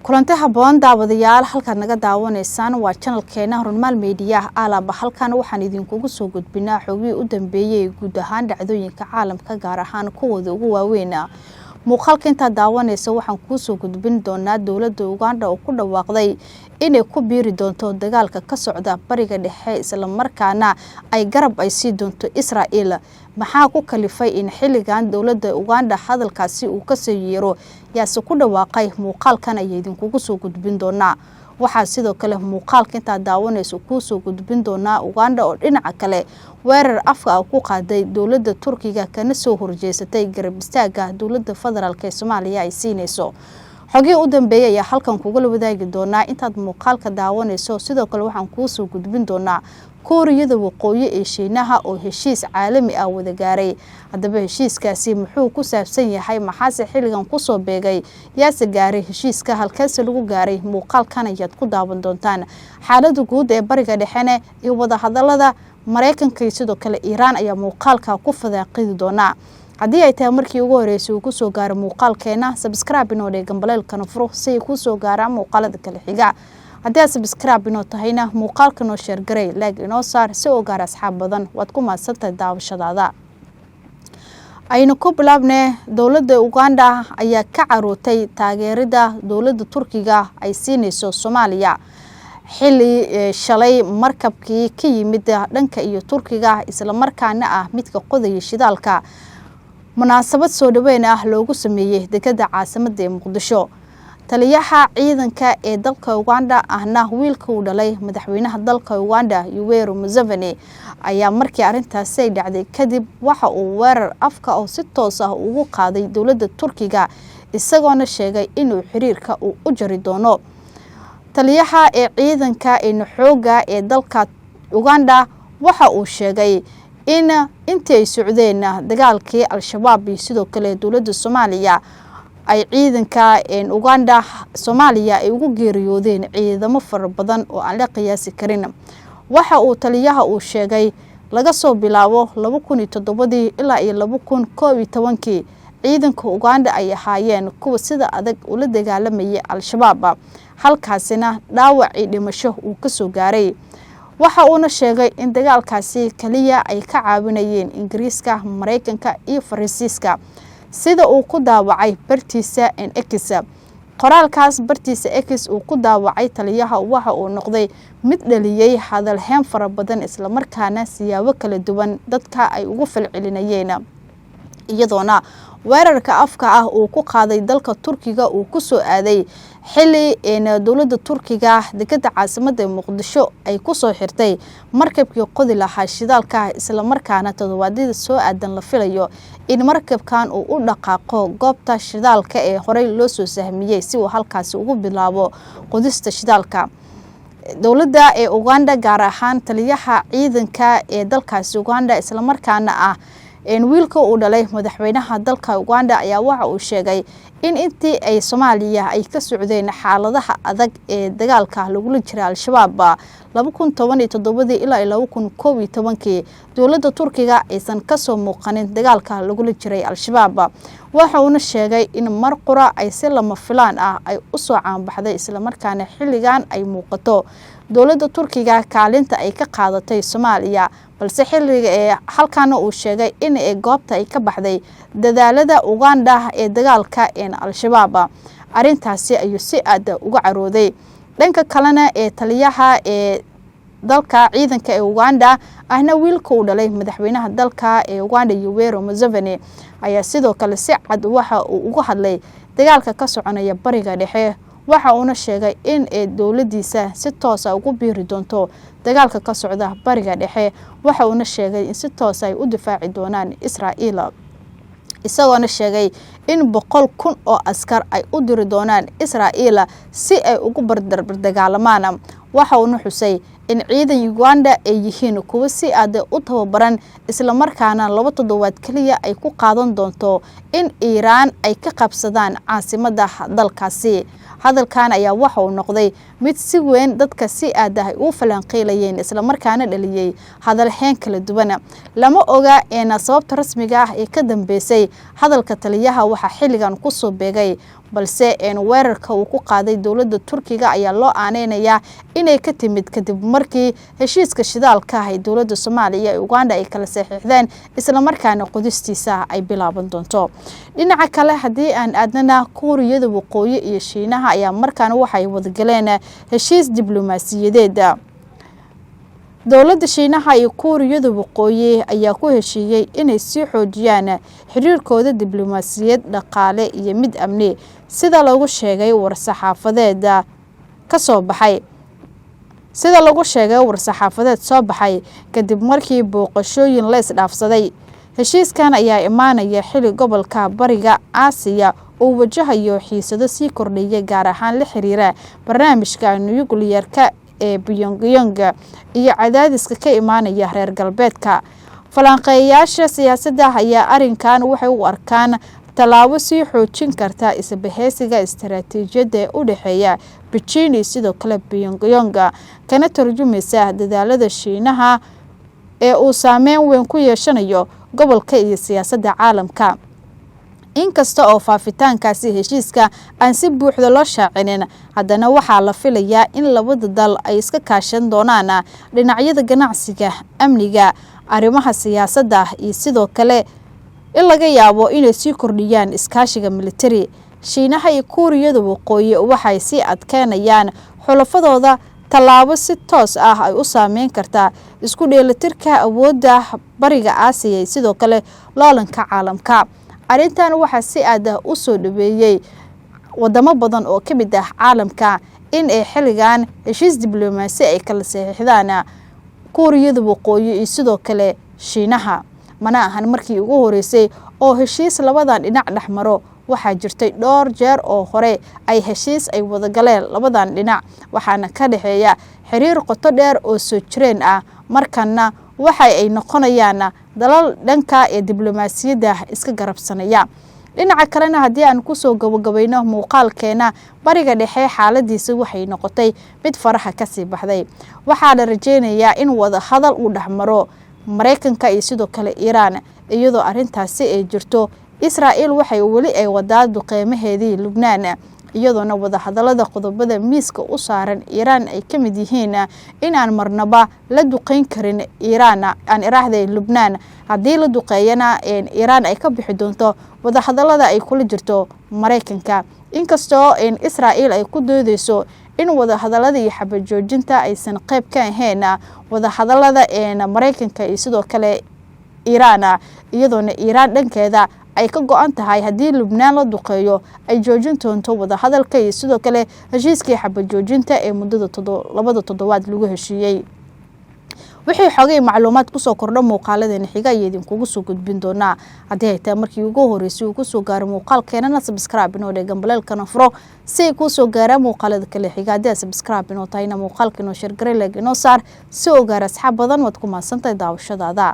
Kulanti haboon, daawadayaal. Halkaad naga daawanaysaan waa channelkeena Runmaal Media. Alaaba halkan waxaan idinkugu soo gudbinaa xogihii u dambeeyey guud ahaan dhacdooyinka caalamka, gaar ahaan kuwooda ugu waaweyna. Muuqaalka intaad daawanaysa waxaan kuusoo gudbin doonaa dowladda Uganda oo ku dhawaaqday inay ku biiri doonto dagaalka ka socda Bariga Dhexe, islamarkaana ay garab ay sii doonto Israel. Maxaa ku kalifay in xilligan dowladda Uganda hadalkaasi uu kasoo yeero? Yaase ku dhawaaqay? Muuqaalkan ayaa idinkugu soo gudbin doonaa. Waxaa sidoo kale muuqaalka intaad daawanayso kuusoo gudbin doonaa Uganda oo dhinaca kale weerar afka ah ku qaaday dowladda Turkiga, kana soo horjeesatay garab istaaga dowladda federaalk ee Soomaaliya ay siinayso. Xogihii u dambeeyay ayaa halkan kugula wadaagi doonaa intaad muuqaalka daawanayso. Sidoo kale waxaan kuusoo gudbin doonaa Kuuriyada Waqooyi ee Shiinaha oo heshiis caalami ah wada gaaray. Haddaba heshiiskaasi muxuu ku saabsan yahay? Maxaase xilligan kusoo beegay? Yaase gaaray heshiiska? Halkeese lagu gaaray? Muuqaalkan ayaad ku daawan doontaan. Xaalada guud ee Bariga Dhexene iyo wadahadalada Maraykanka iyo sidoo kale Iiraan ayaa muuqaalka ku fadaaqidi doonaa. Haddii ay tahay markii ugu horeysay uu kusoo gaaro muuqaalkeena, subscribe inoo dhee, gambaleelkana furo si ay kuusoo gaaraan muuqaalada kale xiga. Haddii aad subscribe inoo tahayna, muuqaalka noo share garay, like inoo saar si oo gaar asxaab badan. Waad ku mahadsantahay daawashadaada. Aynu ku bilaabne, dowladda Uganda ayaa ka carootay taageerida dowladda Turkiga ay siinayso Soomaaliya, xilli shalay markabkii ka yimid dhanka iyo Turkiga, islamarkaana ah midka qodaya shidaalka, munaasabad soo dhaweyn ah loogu sameeyey dekada caasimada ee Muqdisho. Taliyaha ciidanka ee dalka Uganda, ahna wiilka uu dhalay madaxweynaha dalka Uganda Yoweri Museveni, ayaa markii arrintaasi ay dhacday kadib waxa uu weerar afka oo si toos ah ugu qaaday dowladda Turkiga, isagoona sheegay inuu xiriirka uu u jari doono. Taliyaha ee ciidanka xooga ee dalka Uganda waxa uu sheegay in intii ay socdeen dagaalkii Al-Shabaab iyo sidoo kale dowladda Soomaaliya, ay ciidanka Uganda Soomaaliya ay ugu geeriyoodeen ciidamo fara badan oo aan la qiyaasi karin. Waxa uu taliyaha uu sheegay laga soo bilaabo 2007-dii ilaa iyo 2011-kii ciidanka Uganda ay ahaayeen kuwa sida adag ula dagaalamayay Al-Shabaab, halkaasina dhaawacii dhimasho uu kasoo gaaray. Waxa uuna sheegay in dagaalkaasi kaliya ay ka caawinayeen Ingiriiska, Maraykanka iyo Faransiiska, sida uu ku daawacay bartiisa X. Qoraalkaas bartiisa X uu ku daawacay taliyaha waxa uu noqday mid dhaliyey hadalheen fara badan, islamarkaana siyaabo kala duwan dadka ay ugu falcelinayeen, iyadoona weerarka afka ah uu ku qaaday dalka Turkiga uu ku soo aaday xili dowladda Turkiga dekada caasimada ee Muqdisho ay kusoo xirtay markabkii qodi lahaa shidaalka, islamarkaana toddobaadyada soo aadan la filayo in markabkan uu u dhaqaaqo goobta shidaalka ee horey loo soo sahmiyey, si uu halkaasi ugu bilaabo qodista shidaalka. Dowladda ee Uganda, gaar ahaan taliyaha ciidanka ee dalkaasi Uganda, islamarkaana ah wiilka uu dhalay madaxweynaha dalka Uganda, ayaa waxa uu sheegay in intii ay Soomaaliya ay ka socdeen xaaladaha adag ee dagaalka lagula jira Al-Shabaab 2017-dii ilaa 2011-kii, dowladda Turkiga aysan kasoo muuqanin dagaalka lagula jiray Al-Shabaab. Waxa uuna sheegay in mar qura ay si lama filaan ah ay usoo caanbaxday, islamarkaana xilligan ay muuqato dowladda Turkiga kaalinta ay ka qaadatay Soomaaliya, balse xilliga ee halkaana uu sheegay in goobta ay ka baxday dadaalada Uganda ee dagaalka Al-Shabaab. Arrintaasi ayuu si aada uga carooday. Dhanka kalena ee taliyaha ee dalka ciidanka ee Uganda, ahna wiilka uu dhalay madaxweynaha dalka ee Uganda Yoweri Museveni, ayaa sidoo kale si cad waxa uu uga hadlay dagaalka ka soconaya Bariga Dhexe. Waxa uuna sheegay in dowladiisa si toosa ugu biiri doonto dagaalka ka socda Bariga Dhexe. Waxa uuna sheegay in si toosa ay u difaaci doonaan Israa'iil, isagoona sheegay in 100,000 oo askar ay u diri doonaan Israa'iil si ay ugu bardardagaalamaan. Waxa uuna xusay in ciidan Uganda ay yihiin kuwo si aada u tababaran, islamarkaana 2 toddobaad keliya ay ku qaadan doonto in Iiraan ay ka qabsadaan caasimada dalkaasi. Hadalkan ayaa waxa uu noqday mid si weyn dadka si aad ah ugu falanqeylayeen, islamarkaana dhaliyey hadalheen kala duwan. Lama oga eena sababta rasmiga ah ee ka dambeysay hadalka taliyaha waxaa xilligan kusoo beegay, Balse weerarka uu ku qaaday dowladda Turkiga ayaa loo aaneynayaa inay ka timid kadib markii heshiiska shidaalka ah ee dowladda Soomaaliya iyo Uganda ay kala saxiixdeen, isla markaana qodistiisa ay bilaaban doonto. Dhinaca kale haddii aan aadnana, Kuuriyada Waqooyi iyo Shiinaha ayaa markaana waxay wadagaleen heshiis diblomaasiyadeed. Dowladda Shiinaha iyo Kuuriyada Waqooyi ayaa ku heshiiyey inay sii xoojiyaan xiriirkooda diblomaasiyad, dhaqaale iyo mid amni, sida lagu sheegay war-saxaafadeed ka soo baxay sida lagu sheegay war-saxaafadeed soo baxay kadib markii booqashooyin la isdhaafsaday. Heshiiskan ayaa imaanaya xili gobolka Bariga Aasiya uu wajahayo xiisado sii kordhaya, gaar ahaan la xiriira barnaamijka nukliyeerka ee Pyongyang iyo cadaadiska ka imaanaya reer galbeedka. Falanqeeyayaasha siyaasadda ayaa arrinkan waxay u arkaan tallaabo sii xoojin karta isbahaysiga istaraatiijiyadda ee u dhexeeya Beijing iyo sidoo kale Pyongyang, kana tarjumaysa dadaalada Shiinaha ee uu saameyn weyn ku yeeshanayo gobolka iyo siyaasadda caalamka. Inkasta oo faafitaankaasi heshiiska aan si buuxda loo shaacinin, haddana waxaa la filayaa in labada dal ay iska kaashan doonaan dhinacyada ganacsiga, amniga, arrimaha siyaasadda iyo sidoo kale in laga yaabo inay sii kordhiyaan iskaashiga militari. Shiinaha iyo Kuuriyada Waqooyi waxay sii adkeynayaan xulafadooda, tallaabo si toos ah ay u saameyn kartaa isku dheelitirka awoodda Bariga Aasiya iyo sidoo kale loolanka caalamka. Arrintan waxaa si aad ah u soo dhaweeyey wadamo badan oo ka mid ah caalamka in ay xilligan heshiis diblomaasi ay kala saxiixdaan Kuuriyada Waqooyi iyo sidoo kale Shiinaha. Mana ahan markii ugu horeysay oo heshiis labadan dhinac dhexmaro. Waxaa jirtay dhowr jeer oo hore ay heshiis ay wadagaleen labadan dhinac, waxaana ka dhexeeya xiriir qoto dheer oo soo jireen ah. Markana waxa ay noqonayaan dalal dhanka ee diblomaasiyadda iska garabsanaya. Dhinaca kalena haddii aan kusoo gabagabayno muuqaalkeena, Bariga Dhexe xaaladiisa waxay noqotay mid faraha kasii baxday. Waxaa la rajeynayaa in wada hadal uu dhexmaro Maraykanka iyo sidoo kale Iiraan. Iyadoo arrintaasi ay jirto, Israa'iil waxay weli ay wadaa duqeymaheedii Lubnaan, iyadoona wadahadalada qodobada miiska u saaran Iiraan ay ka mid yihiin in aan marnaba la duqeyn karin Iiraan, aan iraahday Lubnaan, haddii la duqeeyana Iiraan ay ka bixi doonto wadahadalada ay kula jirto Maraykanka. Inkastoo Israa'iil ay ku doodeyso in wadahadalada iyo xabad joojinta aysan qayb ka ahayn wadahadalada Maraykanka iyo sidoo kale Iiraan, iyadoona Iiraan dhankeeda ay ka go-an tahay haddii Lubnaan la duqeeyo ay joojin doonto wadahadalka iyo sidoo kale heshiiskii xabad joojinta ee muddada 2 toddobaad lagu heshiiyey. Wixii xogay macluumaad kusoo kordho muuqaaladeena xiga ayaa idinkugu soo gudbin doonaa. Haddii ay tahay markii ugu horeysay uu kusoo gaaro muuqaalkeenana, subscribe inoo dheh, gambaleelkana furo si ay kuu soo gaaraan muuqaalada kale xiga. Haddii aad subscribe inoo tahayna, muuqaalka inoo share garay, like inoo saar si oo gaara asxaab badan. Waad ku mahadsantahay daawashadaada.